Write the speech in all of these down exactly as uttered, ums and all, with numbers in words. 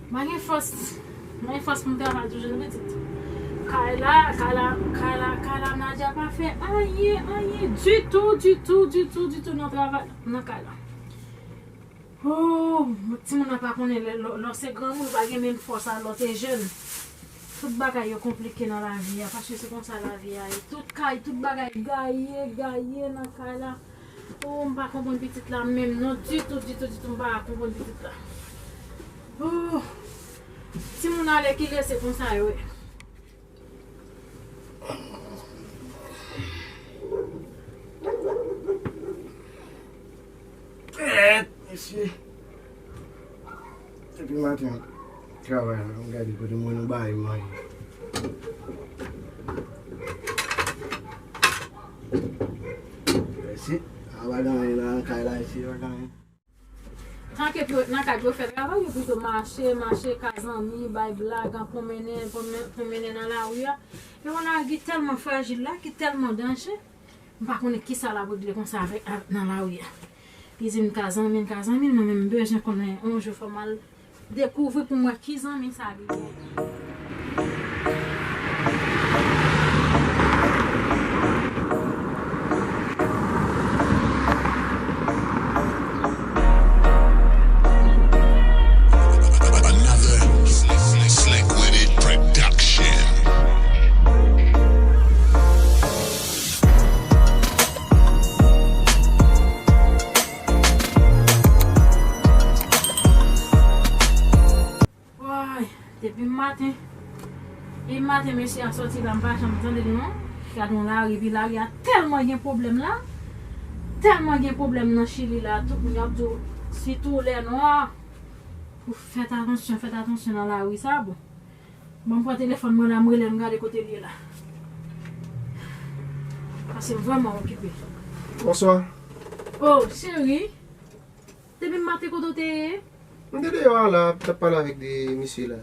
M pa gen fòs. M pa gen fòs pou m travay toujou, non, pitit. Kay la, kay la, kay la, kay la, Nadia pa fè anyen, anyen ditou, ditou, ditou, ditou nan travay, nan kay la. Oh, timoun nan pa konnen lè, lè, lè w se granmoun, ou pa gen menm fòs a lè w te jèn. Tout bagay yo konplike nan lavi a, paske se konsa lavi a ye. Tout kay, tout bagay gaye, gaye nan kay la. Oh, m pa konprann pitit la menm non, ditou, ditou, ditou, m pa konprann pitit la. Oh, timoun ale ki lese konsa yo ye. Tèt, mesye. Depi maten, travay la, m gade kote mwen nou bay manje. Mèsi. A pa gen anyen nan kay la isi, pa gen anyen. Tanke pou yo nan kay pou yo fè travay, yo pito mache, mache ka zanmi, bay blag, pwonmennen, pwonmen-, pwonmennen nan lari a. E yon lari ki tèlman frajil la, ki tèlman danje. M pa konnen kisa l ap regle konsa avèk, a, nan lari a. Li di m ka zanmi, m ka zanmi, mwen menm m bezwen konnen yon jou fò m al dekouvri pou m wè ki zanmi sa li ye. Another Slick Witted Production. Woy, depi maten, depi maten mesye a sòti la, m pa janm tande l non. Gade yon lari, epi lari a tèlman gen pwoblèm la. Tèlman gen pwoblèm nan Chili la, tout moun ap di w, sitou lè nwa. Ou fèt atansyon, fèt atansyon nan lari sa, bon. Bon, m pran telefòn mwen la, m rele l, m gade kote l ye la. Paske m vrèman okipe. Bonswa. Oh, cheri. Depi maten kote w te ye? M te deyò a la, m t ap pale avèk de misye la.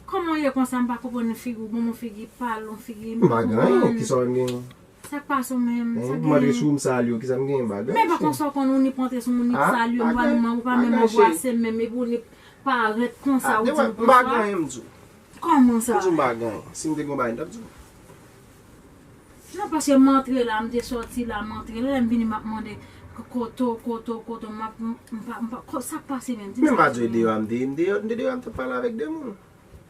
Kòman w ye konsa, m pa konprann figi w, bon, yon figi pal, yon figi m pa konprann. M pa gen anyen, kisa w wè m genyen? Sa k pase w menm? Sa gen? M antre sou ou, m salye w, kisa m genyen, m pa gen anyen. Men pa konsa w konn ou ni antre sou moun, ni salye w, ou pa menm, ou pa menm anbrase menm, epi ou ni parèt konsa, ou di m bonswa. M pa gen anyen, m di w. Kòman sa? M di w m pa gen anyen. Si m te gen yon bagay, m t ap di w. Non, paske m antre la, m te sòti la, m antre la, lè m vini, m ap mande kote w, kote w, kote w, m ap, m, m pa, m pa, ko-, sa k pase menm? Di m sa k pase menm. Men m pa di w e deyò a m te ye, m deyò, m te deyò a m t ap pale avèk de moun.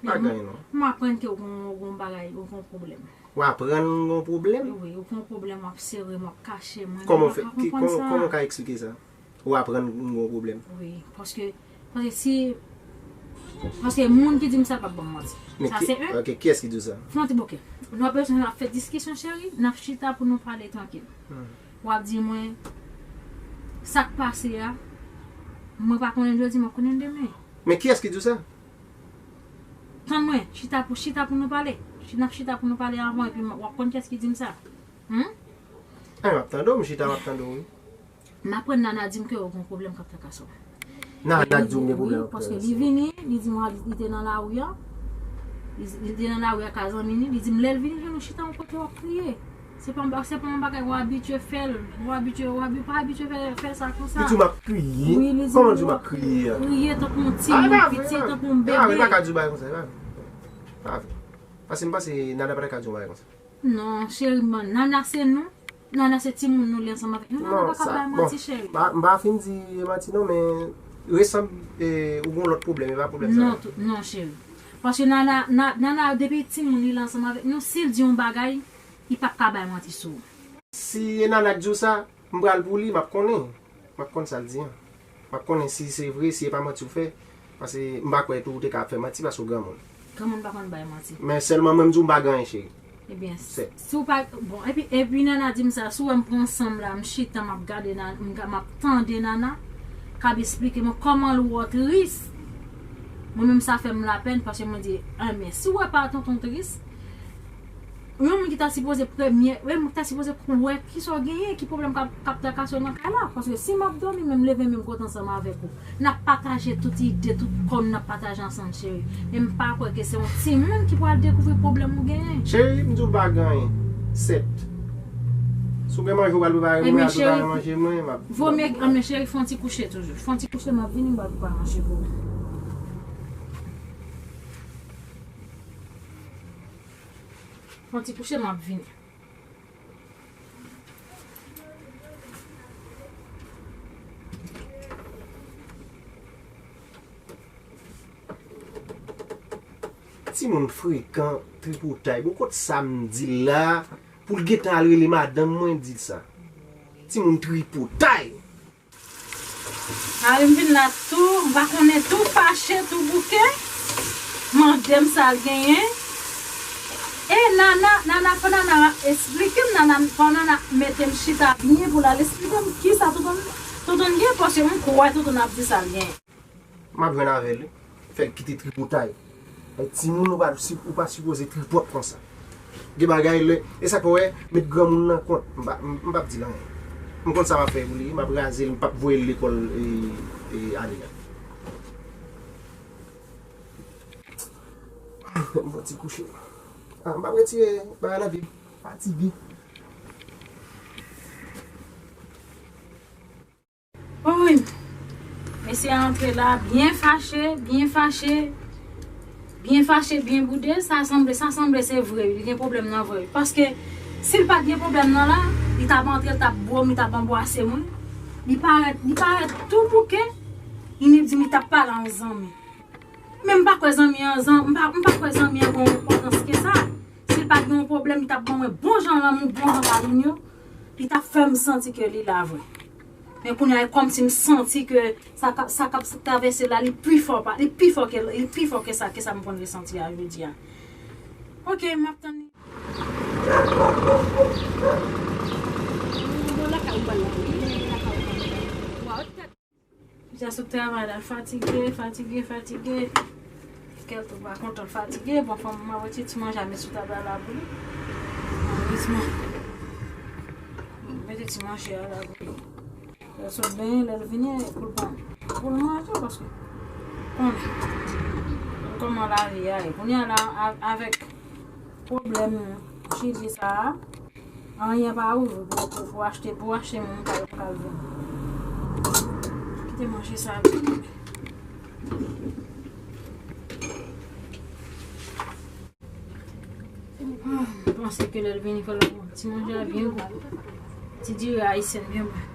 Pa gen anyen non. M aprann ke w gon, w gon bagay, w gon pwoblèm. W aprann m gon pwoblèm? Wi, w gon pwoblèm, w ap sere m, w ap kache mwen. Kòman w fè, ki, kòman, kòman w ka eksplike sa? Ou aprann m gon pwoblèm? Wi, paske, paske si, paske moun ki di m sa p ap ban m manti. Sa se en. Ok, kiyès ki di w sa? Fè yon ti bokè. Nou ap bezwen ap fè diskisyon, cheri, n ap chita pou nou pale trankil. W ap di mwen, sa k pase a, mwen pa konnen l jodi, m ap konnen l demen. Men kiyès ki di w sa? Tann mwen, chita pou, chita pou nou pale. Chi-, n ap chita pou nou pale avan, epi m, w ap konn kiyès ki di m sa. Humm? Ay, m ap tande w, m chita, m ap tande w, wi. M aprann Nana di m ke w gon pwoblèm k ap trakase w. Nana di w m gen pwoblèm k ap trakase w. Wi, paske li vini, li di m li te nan lari a. Li, li te nan lari a ka zanmi li, li di m lè l vini, li jwenn ou chita yon kote w ap kriye. Se pa yon ba-, se pa yon bagay w abitye fè l. W abitye, w abi-, pa abitye fè, fè sa konsa. Li di w m ap kriye? Wi, li di m w ap kriye. Kriye tankou yon timoun piti, tankou yon bebe. E pa vre, e pa vre, e pa vre, e pa vre. Paske m panse Nana pa ta ka di yon bagay konsa. Non, cheri, man, Nana se nou. Nana se timoun nou li ansanm avèk nou. Nana pa ka bay manti, cheri. Non, sa, bon, m pa, m pa fin di e manti non, men resanm, e, ou gon lòt pwoblèm, e pa pwoblèm sa. Non, tou, non, cheri. Paske Nana, Na-, Nana, depi timoun li la ansanm avèk nou, si l di yon bagay, li p ap ka bay manti sou ou. Si e Nana k di w sa, m pral pou li, m ap konnen. M ap konn sa l di an. M ap konnen si se vre, si e pa manti w fè. Paske m pa kwè tou ou te ka ap fè manti paske w granmoun. Granmoun pa konn bay manti. Men sèlman mwen m di w m pa gen anyen, cheri. Ebyen, si w pa, bon, epi, epi Nana di m sa, si w wè m pran san m la, m chita, m ap gade Nana, m ga-, m ap tande Nana k ap esplike mwen kòman l wè w tris. Mwen menm sa fè m lapèn paske mwen di, enben, si w wè pa tonton tris, yon moun ki ta sipoze premye, yon moun ki ta sipoze wè kisa w genyen, ki pwoblèm k ap, k ap trakase w nan kay la. Paske si m ap dòmi, men m leve, men m kontan ansanm avèk ou. N ap pataje tout ide, tout kò n, n ap pataje ansanm, cheri. Men m pa kwè ke se yon timoun ki pral dekouvri pwoblèm ou genyen. Cheri, m di w pa gen anyen. Sèt. Si w gen manje w pral prepare, mwen al prepare manje mwen, m ap. Vomye, anben, cheri, fè yon ti kouche toujou. Fè yon ti kouche, m ap vini, m pral prepare manje pou ou. Fè yon ti kouche, m ap vini. Timoun frekan, tripotay. Bon, kot sa m di la, pou l gentan al rele madanm mwen, di l sa. Timoun tripotay. Mari m vin la tou, m pa konnen, tou fache, tou bouke. Mande m sa l genyen. E Nana, Nana, fò Nana esplike m, Nana, fò Nana mete m chita byen pou l al esplike m kisa Tonton, Tonton gen, paske m kwè Tonton ap di sa l genyen. M ap jwenn avè l, wi. Fè l kite tripotay. Ay, timoun, ou pa, ou pa sipoze tripòt konsa. Gen bagay lè, e sa k fè w wè, met granmoun nan kont. M pa, m, m p ap di l anyen. M konn sa m ap fè pou li, m ap raze l, m p ap voye l lekòl, e, e, ane a. M fè ti kouche. Ah, m p ap retire bagay nan vi m. Fatige. Woy! Mesye a antre la, byen fache, byen fache, byen fache, byen boude. Sa sanble, sa sanble se vre, li gen pwoblèm nan vre. Paske, si l pa t gen pwoblèm nan la, li t ap antre, li t ap bo m, li t ap anbwase mwen. Li parèt, li parèt tou bouke, li di m li t ap pale a yon zanmi. Men m pa kwè zanmi an, zan-, m pa, m pa kwè zanmi an gen yon enpòtans ke sa. Si l pa t gen yon pwoblèm, li t ap ban mwen bon jan lanmou, bon jan kalin yo. Li t ap fè m santi ke li la vre. Men kounye a, e kòmsi m santi ke sa k ap, sa k ap travèse la, li pi fò pa, li pi fò ke, li pi fò ke sa, ke sa m konn resanti a jodi a. Oke, m ap tann li. Bon, lakay ou pral la, wi, lakay ou pral la. Waw, tèt. Misye sot travay la, fatige, fatige, fatige. Kè l tou pa kontan, fatige. Bon, fanm mwen retire ti manje a met sou tab la la pou li. Erezman. Mete ti manje a la pou li. Lè l sot benyen, lè l vini, pou l pran, pou l manje, paske konnen kòman lavi a ye. Kounye a la, a-, avèk pwoblèm chili sa a, anyen pa ouvri pou, pou, pou achte, pou achte moun ka, ka vin. Kite manje sa vin. Ah, m panse ke lè l vini, fò l ap bon. Ti manje a byen gou. Ti diri ayisyèn byen bon.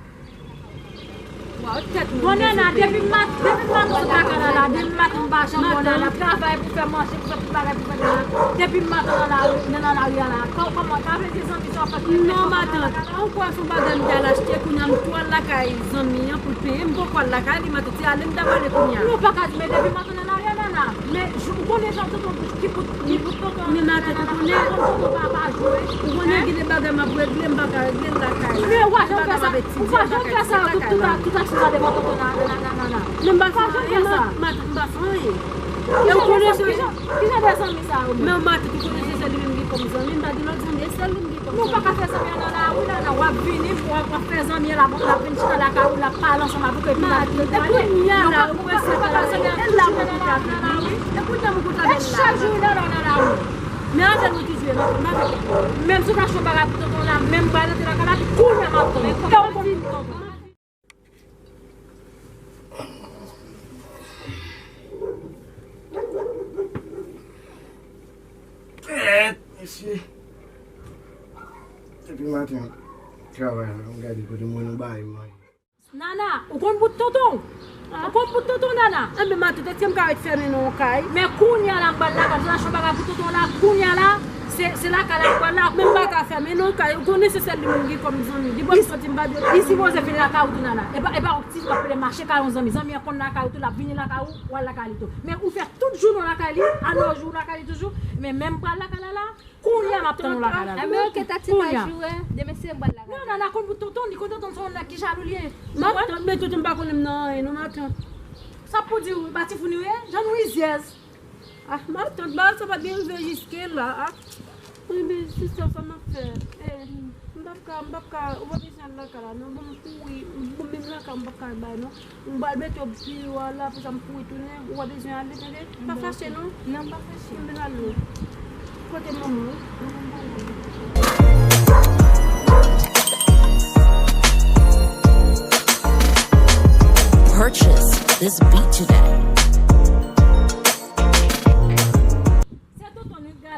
Bon, Nana, depi mat-, depi maten sot lakay la la, depi maten m pa janm wè w, Nana, travay pou fè manje, pou fè tout bagay pou fè, Nana. Depi maten nan lari, nan, nan lari a la. Kò-, kòman, ka vle di zanmi sa w ap fè? Non, matant, ou kwè se yon bagay m t al achte, kounye a m tou al lakay zanmi an pou l peye, m poko al lakay li, matant, se ale m t ap ale kounye a. Non, ou pa ka di, men depi maten nan lari a, Nana. Men, ou konnen jan tonton bouch ki bout, ki bout tonton. Men matant, ou konnen. Tonton pa, pa jwe. Ou konnen gen de bagay m ap regle, m pa ka regle l lakay la. Men w pa janm fè sa. Ou pa janm fè sa, tout, tout, tout aksyon sa devan tonton nan, nan, nan, nan, nan. Men m pa fè anyen, matant, m pa fè anyen. E ou konnen se. Ki jan, ki jan de zanmi sa yo menm? Men matant, ou konnen se sèl li menm ki kòm zanmi, m pa gen lòt zanmi, e sèl li menm ki kòm zanmi. Nou pa ka fè zanmi an nan lari la, nan w ap vini, w ap, w ap fè zanmi an, l ap, l ap vin chita lakay ou, l ap pale ansanm avè w, epi l ap vin pale. Matant, e kounye a la, ou kwè se pa zanmi an, e la pou tout la vini. E kounye a m kontan avè l la. E chak jou li nan lari, nan lari. Men avè l wi ki jwe, matant, m avè l. Menm si w ta achte yon bagay pou tonton la, menm m pral antre lakay la, kounye a m ap tann. Kè w konn tonton. Tèt, mesye. Depi maten, travay la, m gade kote mwen nou bay manje. Nana, ou konn bout tonton? Ou konn bout tonton, Nana? Enben, matant, èske m ka ret fèmen nan yon kay? Men kounye a la, m pral lakay, m pral achte yon bagay pou tonton la, kounye a la, se, se lakay la, m pral la. Men m pa ka fèmen nan yon kay, ou konnen se sèl li menm ki kòm zanmi. Depi m soti, m pa dwe. Li sipoze vin lakay ou tou, Nana. E pa, e pa yon ti w ap rele mache kay yon zanmi. Zanmi an konn lakay ou tou, l ap vini lakay ou, w al lakay li tou. Men ou fè tout jounen w lakay li, a nèf jou w lakay li toujou. Men, men m pral lakay la la, kounye a m ap tann ou lakay la. Enben, oke, tati pa joure, demen se m pral lakay. Non, Nana konn bout tonton, li konn tonton se yon nèg ki jalou li ye. Matant, men tonton pa konnen m nan anyen, non, matant. Sa pou di w, pa ti founi w ye, jan w rizyèz. Ah, matant, bagay sa pa t gen rive jiske la, ah. Wi, men sista, sa m ap fè? Eh, m p ap ka, m p ap ka, ou pa bezwen al lakay la, non, bon, m kouri, m, bon, menm lakay, m p ap ka al bay, non. M pral mete w pi wo a la, pou sa m kouri tounen, ou pa bezwen ale, tande? Pa fache, non? Non, m pa fache. M vin al, non. Kote manman w? Purchase this beat today. Se tonton nou gade.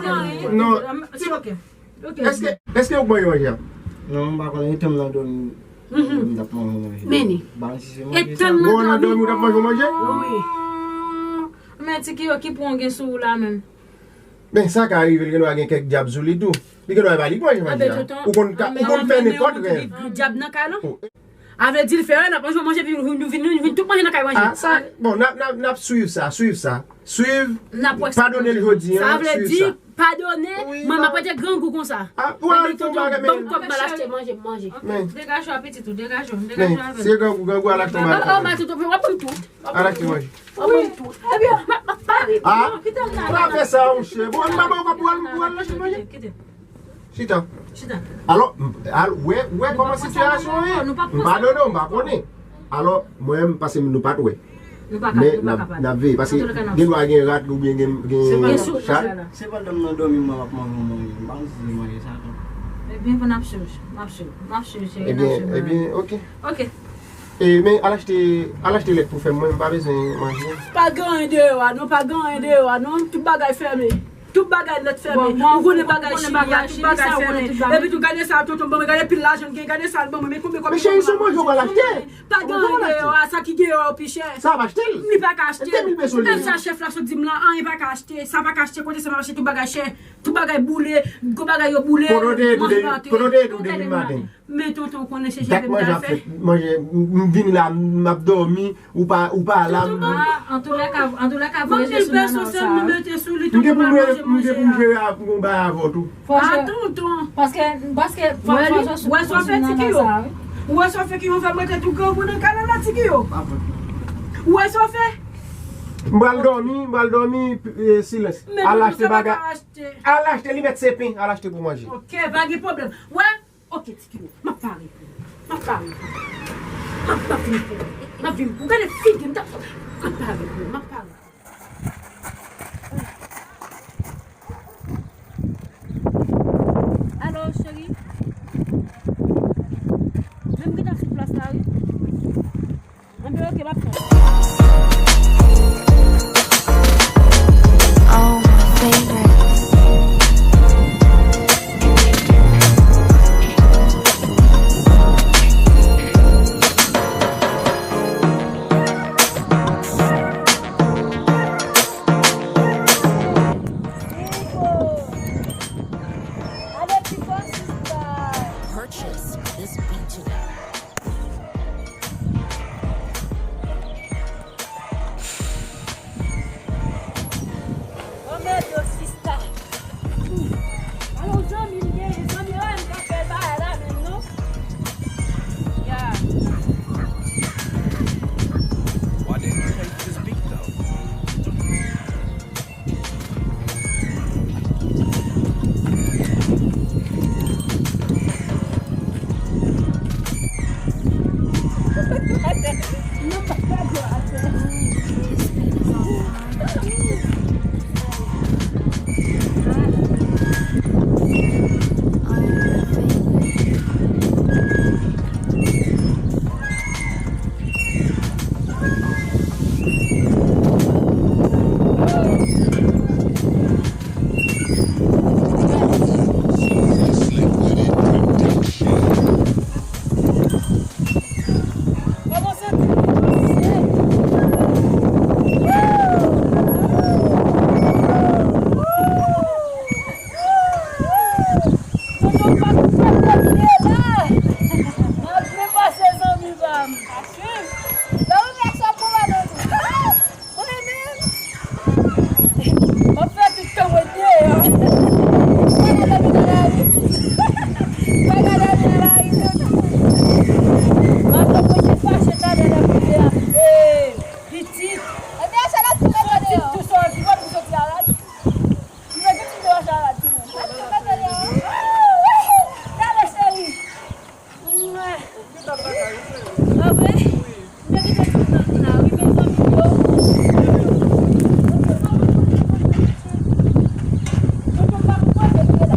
Non. Èske, èske ou k ban yo manje a? Non, m pa konnen, etan m nan dòmi, m t ap manje manje. Meni. Ba m si se manje sa. Etan m nan dòmi, ou t ap manje manje? Wi. Men ti ki yo ki pran gen sou ou la menm. Men sa ka rive, l gen dwa gen kèk dyab sou li tou. Li gen dwa pa li k manje manje a. Ou konn ka, ou konn fè nenpòt rèv. Dyab nan kay lan. A vle di l fè, n ap manje manje, epi nou vin, nou vin tout manje nan kay manje. Ah, sa, bon, n ap, n ap, n ap swiv sa, swiv sa. Swiv, padone l jodi a, swiv sa. Padone, mwen m ap rete grangou konsa. Ah, ou al achte yon bagay, men. Ban m kòb m al achte manje, m manje. Men. Degaje w a pitit ou, degaje w, degaje w avè m. Se grangou, grangou al achte yon bagay. Oh, oh, ma tout, w ap ban m tout. Al achte manje. W ap ban m tout. Ebyen, m ap pare. Ah, ou pa fè sa, monchè. Bon, m pa ba w kòb pou al, pou al achte manje. Kite. Chita. Chita. Alò, m, al, wè, wè kòman sitiyasyon ye. M padone w, m pa konnen. Alò, mwen menm, paske nou pa t wè. Men n ap, n ap veye, paske gen dwa gen rat oubyen gen, gen chat. Se pandan m nan dòmi, mwen m ap manje yon manje. M pa konn si se manje sa tou. Ebyen, bon, n ap swiv, n ap swiv, n ap swiv, cheri, n ap swiv. Ebyen, ebyen, ok. Ok. E, men al achte, al achte lèt pou fè m, mwen, m pa bezwen manje. Pa gen anyen deyò a, non, pa gen anyen deyò a, non, tout bagay fèmen. Tout bagay nèt fèmen. Ou konnen bagay chili a, tout bagay fèmen. Epi tou gade sa, tonton, bon, gade pil lajan l gen, gade sa l ban mwen, men konbyen kòb li ban mwen. Men cheri, se manje w pral achte. Pa gen anyen deyò a, sa ki gen yo pi chè. Sa ap achte l. Li pa ka achte l. Menm sa chèf la sot di m lan, anyen pa ka achte. Sa pa ka achte, kote sa pa achte, tout bagay chè. Tout bagay boule, gwo bagay yo boule, manje pa antre. Kote w te ye tou depi maten? Men tonton, ou konnen se chèf m ta fè. Manje, m, m vini la, m ap dòmi, ou pa, ou pa la. Tonton, antouka, antouka, voye Josuna nan sa. M gen pou m jere, m gen pou m jere yon bagay avè w tou. Ah, tonton. Paske, paske, fò Josuna nan sa, wi. Ou wè sa w fè ki yo fè mwen te tou grangou nan kay la, la, Tiki yo? Ou wè sa w fè? M pral dòmi, m pral dòmi, e, silans. Al achte bagay. Al achte, li mèt se pen, al achte pou manje. Ok, pa gen pwoblèm. Wè, ok, Tiki yo, m ap pare pou ou. M ap pare pou ou. M ap, m ap vin pou ou. M ap vin pou ou. Gade figi m, m ap pare pou ou, m ap pare pou ou. Alo, cheri. Men m gentan sou plas la, wi. Enben, ok, m ap tann. Oh, my favorite. Purchase this beat today. Anmède yo, sista. Alò, zanmi m gen, zanmi yo, m ka fè bagay la menm, non? Ya. Why didn't you take this beat, though? Tonton pa pou fè pwòp pye la. M ap byen pase, zanmi pa m. Zanmi m, sa pran nan tou. Mwen menm, m ap fè tout tan mwen deyò. Pa ka dòmi nan lari. Pa ka dòmi nan lari, tonton. M ap fè mwen te fache talè nan kote a. Ee, pitit. Ebyen, se la tou mete deyò. Soti tou, soti, ki bò pou soti a la? M vle gen ti deyò sa la, timoun. Talè, cheri. Mwen. Ah wi? M te kite tout tan la, wi, men zanmi m yo. Tonton pa pou pote pye la.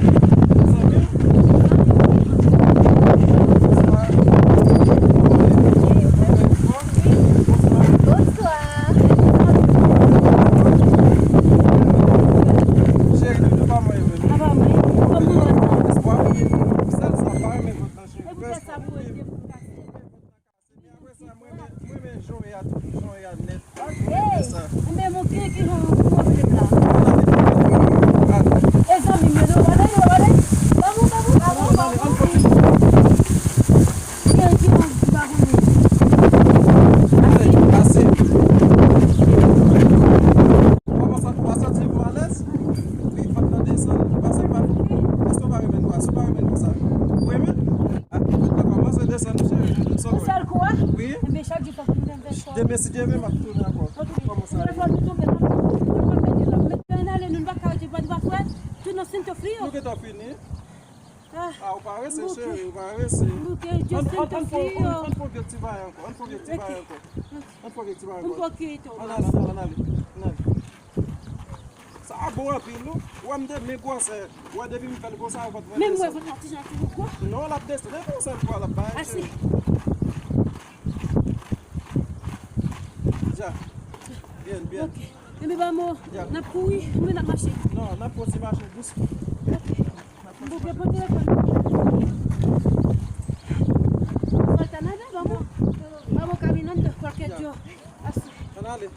Bonswa. Cheri, toutou pa mwen menm. Apa mwen? Kòman w ap fè? Espwa, wi, sèl sa, pa renmen vant nan cheve. E poutèt sa pou rete pou kase. Epi apre sa, mwen renmen, mwen renmen jan w ye a tou, jan w ye a nèt. Mwen renmen sa. Enben, montre ki jan w ap fè la. E zanmi m yo, gade yo, gade. Vamos, vamos, vamos, vamos. Ki an, ki an, ki pa konnen. Ase, ase. Kòman sa, ou pa santi ou alèz? Wi, fòk tande sa. Yon sèl kou a? Wi. Enben, chak jou fòk nou fè fò. Demen, si Dye vle, m ap tounen ankò. Kòman sa ye? Fò nou tonbe, m ap mete la. Mete ann ale, nou pa ka rete, pa, pa fè. Tou nan Santo Frio. Nou gentan fini. Ah, ou parese, cheri, ou parese. Ann fè yon ti bagay ankò, ann fè yon ti bagay ankò. Ann fè yon ti bagay ankò. Ann ale, ann ale, ann ale. Ann ale. Sa a bon anpil, non? Ou wè m te men gwosè. Ou wè depi m fè l konsa, ou konn mwen desann. Menm mwen, vant la ti jan ti gwo. Non, l ap desann. E konsa l pral ap bay, cheri. Dja. Byen, byen. Ok. Enben, ba mo, n ap kouri, oubyen n ap mache? Non, n ap pran ti mache dous. Ok. M pou gen pran telefòn. Fò l ta nade, ba mo. Ba mo kaminante, kwalkè dyo. Asi. Ann ale.